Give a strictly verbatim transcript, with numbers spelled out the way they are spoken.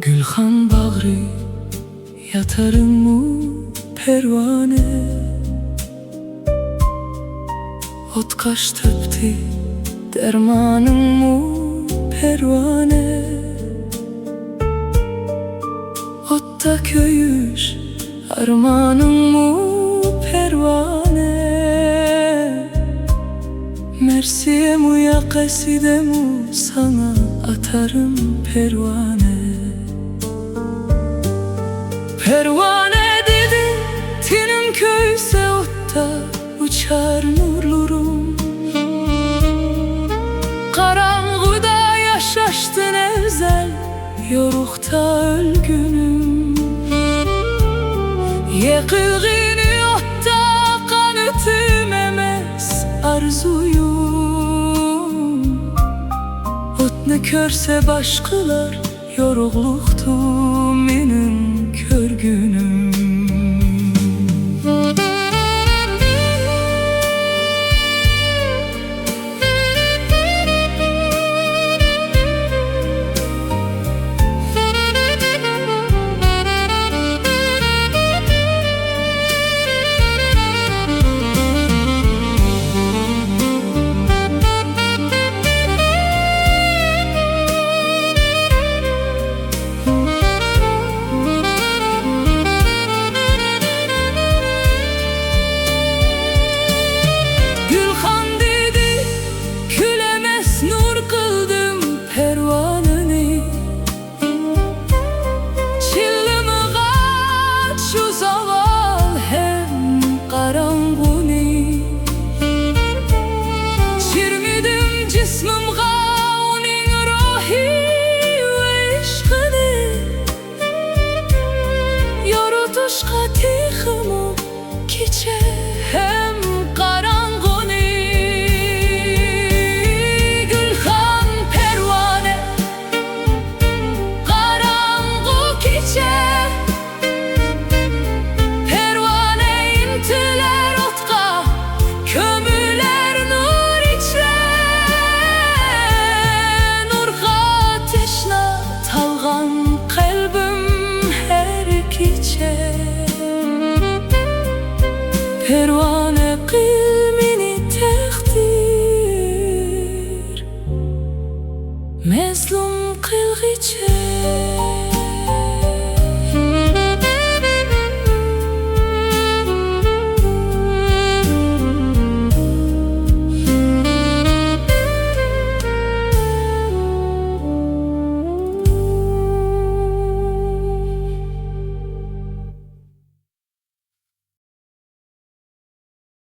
گۈلخان باغرى، ياتارىممۇ پەرۋانە؟ ئوتقاش تاپتى دەرمانىڭمۇ پەرۋانە؟ ئوتتا كۆيۈش ئارمانىڭمۇ پەرۋانە؟ مەرسىيەمۇ يا قەسىدەمۇ ساڭا ئاتارىم پەرۋانە. پەرۋانە دېدى، تېنىم كۆيسە ئوتتا ئۇچار نۇرلىرىم. قاراڭغۇدا ياشاشتىن ئەۋزەل يورۇقتا ئۆلگۈنۈم. يىقىلغىنى ئوتتا قانىتىم ئەمەس، ئارزۇيۇم. ئوتنى كۆرسە باشقىلار، يورۇقلۇقتۇ مېنىڭ كۆرگۈنۈم. گۈلخان دېدى، كۈل ئەمەس، نۇر قىلدىم پەرۋانىنى. چىللىمىغاچ شۇ زاۋال ھەم قاراڭغۇنى. چىرمىدىم جىسمىمغا ئۇنىڭ روھى ۋە ئىشقىنى. يورۇتۇشقا تېخىمۇ كېچە ھەم قاراڭغۇنى. گۈلخان پەرۋانە، قاراڭغۇ كېچە. پەرۋانە ئىنتىلەر ئوتقا، كۆمۈلەر نۇر ئىچرە. نۇرغا تەشنا، تالغان قەلبىم ھەر كېچە. پەرۋانە قىل مېنى تەقدىر، مەزلۇم قىلغىچە.